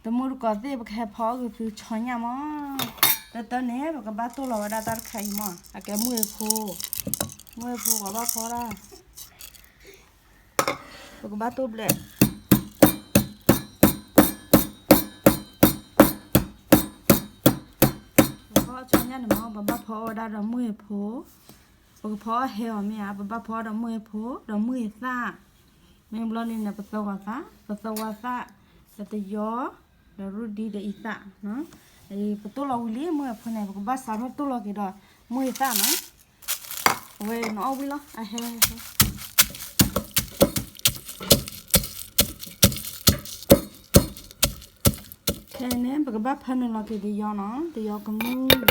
တမူတကိးသ့ၣ် ပကဟဲဖီအီၣ်က့ၤသုဆီညၣ်မး. တၢ်တၢ်န့ၣ် ပကဘၣ်တိၢ်လီၤဝဲဒၣ်တၢ်တခါအံၤမး, အကဲမုၢ်အ့ဖိ, မုၢ်အ့ဖိပဘၣ်ဖီဒၣ်, ပကဘၣ်တိၢ်ဘျဲး ပဖီဆီညၣ်န့ၣ်မး ပဘၣ်ဖီအီၣ်ဝဲဒၣ်ဒီးမုၢ်အ့ဖိ, ပကဖီအီၣ်ဟဲအီၤမ့ၢ်ဧါ, ပဘၣ်ဖီအီၣ်ဒီးမုၢ်အ့ဖိ ဒီးမုၢ်အ့သၣ်, မ့ၢ်ဘျီန့ၣ်န့ၣ် ပသဝၤသၣ်, ပသဝၤသၣ်, ဒီးတယီၤ, ဒီးရူဒံဒီးအံသၣ်, ပတိၢ်လီၤဝံၤလံ မုၢ်အ့ဖိန့ၣ် ပကဘၣ်စးထီၣ်တိၢ်လီၤက့ၤဒီး မုၢ်အ့သၣ်နီၤ, အဝဲနအီၣ်ဝံၤလီၤ အဟဲ ခဲအံၤန့ၣ် ပကဘၣ်ဖၢနုာ်လီၤက့ၤတယီၤနီၤ, တယီၤကမူၣ်,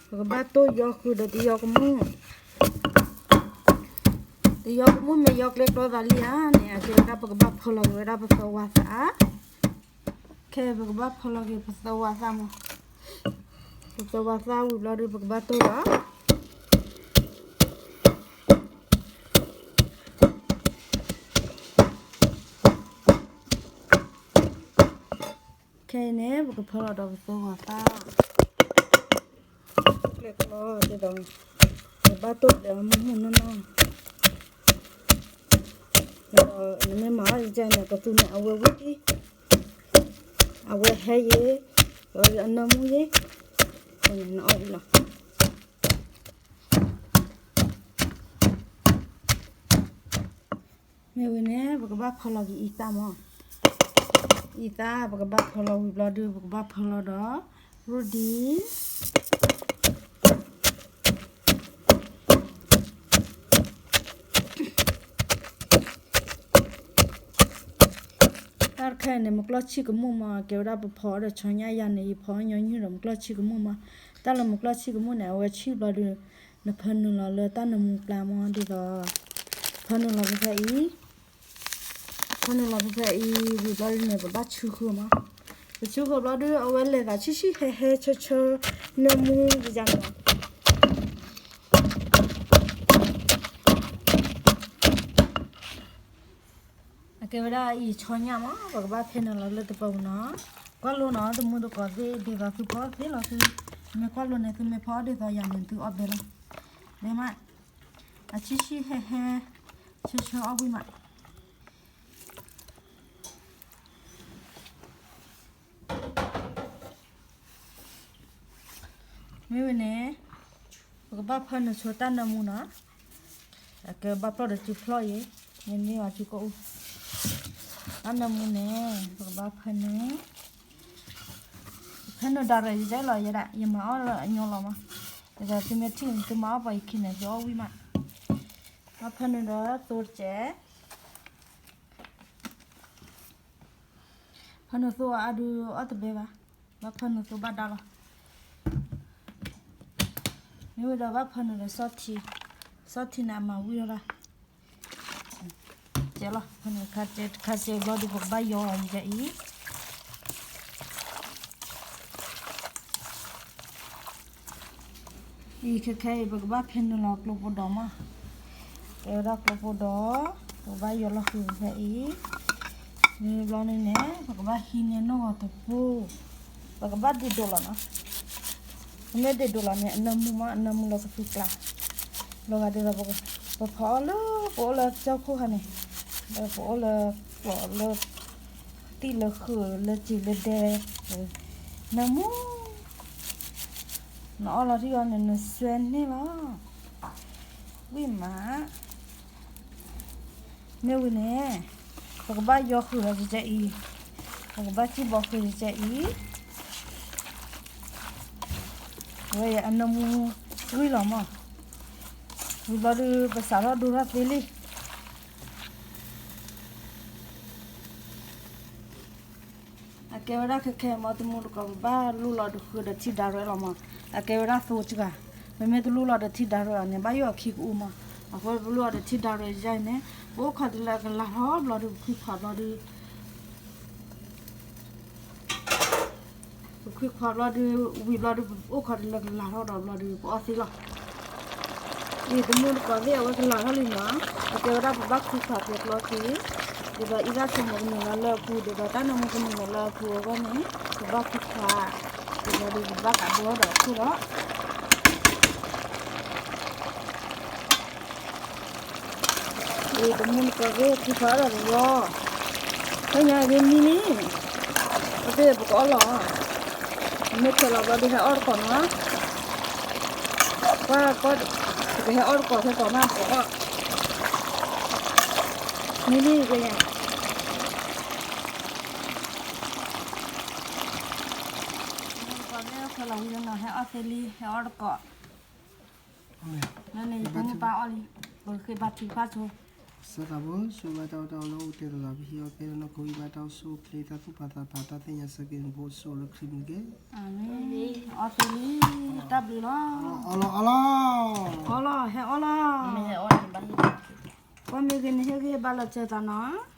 ပကဘၣ်တိၢ်ယီၤဃုာ်ဒီးတယီၤကမူၣ်, တယီၤကမူၣ်မ့ၢ်ယီၤကျဲကျီသးလံဧါန့ၣ် အကဲဝဲဒၣ်ပကဘၣ်ဖၢလီၤက့ၤဝဲဒၣ်ပသဝၤသၣ်, ခဲအံၤပကဘၣ်ဖၢလီၤက့ၤပသဝၤသၣ်မး, ပသဝၤသၣ်ဝံၤဘျီဒုး ပကဘၣ်တိၢ်လီၤ ခဲအံၤန့ၣ် ပကဖၢလီၤဒီးပသဝၤသၣ်, ကျဲကျီဒ်သိး ပဘၣ်တိၢ်ဒီးမုၢ်မုၢ်နီၢ်နီၢ်, ဒီးနမ့ၢ်မၤအီၣ်ယကဲန့ၣ် ကသူန့ၣ် အဝဲဝံၤဒံ, အဝဲဟဲယ့ၤ, ဒီးအနၢမူယ့ၤ, နအီၣ်ဝံၤလီၤ. မ့ၢ်ဝံၤန့ၣ် ပကဘၣ်ဖၢလီၤက့ၤအံသၣ်မး, အံသၣ် ပကဘၣ်ဖၢလီၤဝံၤဘျီဒုး ပကဘၣ်ဖၢလီၤဒီး ရူဒံ တၢ်တခါအံၤန့ၣ် မုၢ်ကျီၢ်ဆံၣ်ကမူၣ်မး, ကဲဝဲဒၣ်ပဖီအီၣ်ဒီးဆီညၣ်ယၤန့ၣ် ယဖီအီၣ်ညီနုၢ်ဒီးမုၢ်ကျီၢ်ဆံၣ်ကမူၣ်မး, တၢ်လၢမုၢ်ကျီၢ်ဆံၣ်ကမူၣ်န့ၣ် အဝဲဆံၣ်ဘျီဒုး နဖၢနုာ်လီၤလၢတၢ်နၢမူပျၢ်မး ဒ်သိး ဖၢနုာ်လီၤဖဲဖဲအံၤ, ဖၢနုာ်လီၤဖဲဖဲအံၤ ဝံၤဘျီဒုးန့ၣ် ပဘၣ်ဆူဃုာ်မး, ပဆူဃုာ်ဘျီဒုး အဝဲလဲၤသးဆံၣ်ဆံၣ်ဟဲဟဲဆၢဆၢ နၢမူယၤန့ၣ်လီၤ. အကဲဝဲဒၣ်အံၤဆီညၣ်မး ပကဘၣ်ဖဲနုာ်လီၤလၢတပၤပူၤနီၤ, ကွၢ်လိနီၤ တမူတကိးသ့ၣ် ဒ်သိးသုဖီအီၣ်သ့လီၤသု, မ့ၢ်ကွၢ်လိန့ၣ် သုမ့ၢ်ဖီအီၣ်ဒ်သိးယၤန့ၣ် သုအီၣ်ဘဲလီၤ, ဘဲမး, အဆံၣ်ဆံၣ်ဟဲဟဲ ဆၢဆၢအီၣ်ဝံၣ်မး မ့ၢ်ဝံၤန့ၣ် ပကဘၣ်ဖၢနုာ်ဆိတၢ်နၢမူနီၤ, အကဘၣ်ဖျီၣ်ဒီးစုဖျီၣ်အံၤ, မ့ၢ်န့ၢ်အီၤစုကအိၣ်, တၢ်နၢမူန့ၣ် ပကဘၣ်ဖၢနုာ်, ဖၢနုာ်ဒၣ်ရဲၣ်ယဲလီၤယဲဒၣ် ယမၤအီၣ်လၢအညီလီၤမး, ဒ်သိးသုမ့ၢ်ထံၣ်န့ၣ် သုမၤအီၣ်ပှၤယခံန့ၣ် သုအီၣ်ဝံၣ်မး, ဘၣ်ဖၢနုာ်ဒီးသိတကဲး ဖၢနုာ်သိအါဒုးအီၣ်တဘဲဘၣ်, ဘၣ်ဖၢနုာ်သိဘၣ်ဒါလီၤ, မ့ၢ်ဝံၤဒီးဘၣ်ဖၢနုာ်ဒီးဆီထံ, ဆီထံန့ၣ်အမၤဝံၣ်လီၤဒၣ်, ကဲလီၤ ဖၢနုာ်ခါစဲးဘျီဒုး ပကဘၣ်ယီအီၤယဲအံၤ, အံၤခဲခဲအံၤ ပကဘၣ်ဖဲနုာ်လီၤကျိဖိဒီးမး, ကဲဝဲဒၣ်ကျိဖိဒီး ပကဘၣ်ယီၤလီၤဃုာ်ဖဲအံၤ, မ့ၢ်ဘျီန့ၣ်န့ၣ် ပကဘၣ်ဟံးန့ၢ်နီၢ်ဂီၤတပူၤ, ပကဘၣ်ဒ့ၣ်ဒိၣ်လီၤနီၤ, ပမ့ၢ်ဒ့ၣ်ဒိၣ်လီၤန့ၣ် အနၢမူမး အနၢမူလၢကသူကျါ, လီၤဂာ်ဒ်သိး ပဖီအီၣ်လၢ ပအိၣ်လၢကၠီၣ်ခိၣ်ခါန့ၣ်, ဒီးပအိၣ်လၢ ကျိးလၢ သံၣ်လၢဃုာ်လၢစံာ်လၢဒဲ, နၢမူ, နအီၣ်လီၤထံအီၤန့ၣ် နစွဲန့ၢ်လီၤ, ဝံၣ်မး, မ့ၢ်ဝံၤန့ၣ် ပကဘၣ်ယီၤဃုာ်လီၤကကဲအံၤ, ပကဘၣ်စံၣ်ဘီဃုာ်ကကဲအံၤ, အဝဲအံၤအနၢမူ ဝံၣ်လီၤမး, ဝံၤဘျီဒုး ပစးထီၣ်ဒိထီၣ်သ့လံ. အကဲဝဲဒၣ်ခဲခဲမး တမူတကိး ပဘၣ်လူလီၤတဃုာ်ဒီးထံဒါရဲလီၤမး, အကဲဝဲဒၣ်သိတဂၤ, ပမ့ၢ်တလူလီၤဒီးထံဒါရဲအီၤန့ၣ် ဘၣ်ယိၣ်အခံကအိၣ်မး, အဃိပလူလီၤဒီးထံဒါရဲယါအံၤန့ၣ် ပအိၣ်ခိးတုၤလၢကလၤထီၣ်ဘျီဒုး ပခွံခွါဘျီဒုး ပခွံခွါဘျီဒုး ဝံၤဘျီဒုး ပအိၣ်ခိးတုၤလၢကလၤထီၣ်ဒီးဘျီဒုး ပအီၣ်သ့လီၤ. အံၤတမူတကိးသ့ၣ် အဝဲကလၤထီၣ်လံနီၤ, အကဲဝဲဒၣ်ပဘၣ်ခွံခွါကျဲကျီသ့ ဒ်သိးအံသၣ်ဆိမိၣ်ကနုာ်လီၤလၢအပူၤ ဒ်သိးတၢ်နၢမူကနုာ်လီၤလၢအပူၤအဂီၢ်န့ၣ် ပဘၣ်ဖုခွါ, ဒ်သိးဒီးပဘၣ်ကးဘၢဒီးအခိၣ်လီၤ. အံၤ ပမ့ၢ်နကီၢ်ဂ့ၢ်ဖုခွါဒီးတဝီ, ဖဲညါဂ့ၤမံလံ, အသ့ၣ်ပကအီၣ်လီၤ, မ့ၢ်ခဲလီၤဘျီဒုးဟဲအီၣ်တကိးနီၤ, ကွၢ်ကီၢ်, ပကဟဲအီၣ်တကိးထဲကိးမးပကအီၣ်, မံလံကညါ ကီၢ်ဂ့ၢ်ခဲလီၤဝံၤလီၤနီၤ ဟဲအီၣ်သ့လံ ဟဲအီၣ်တကိး, လၢန့ၣ်ယဖိမုၣ်ပၢ်အီၣ်လံ, ပဃ့ဘါထုကဖၣ်ဆိ, စၢသးဘိ ဆိၣ်ဂ့ၤဘၣ်တၢ်အီၣ်တၢ်အီလၢအိၣ်တဲတလီၤ ပဟံၣ်အီၣ်ဖဲလၢနီၢ်ခိ ဂံၢ်ဘါတၢ်အိၣ်ဆူၣ်အိၣ်ချ့ တၢ်သူၣ်ဖးသးဖး တၢ်သ့ၣ်ညါဆၢက့ၤနဖိအစိၣ်လၢခရံာ်မံၤတက့ၢ်. အီၣ်သ့လံ, တၢ်ဘျုးလီၤ, အီၣ်လီၤ, အီလီၤ, ဟဲအီၣ်လီၤ, ပှၤမ့ၢ်ဂ့ၤန့ၣ် ဟ့ၣ်ဂံၢ်ဘါလီၤစၢၤသးနီၤ.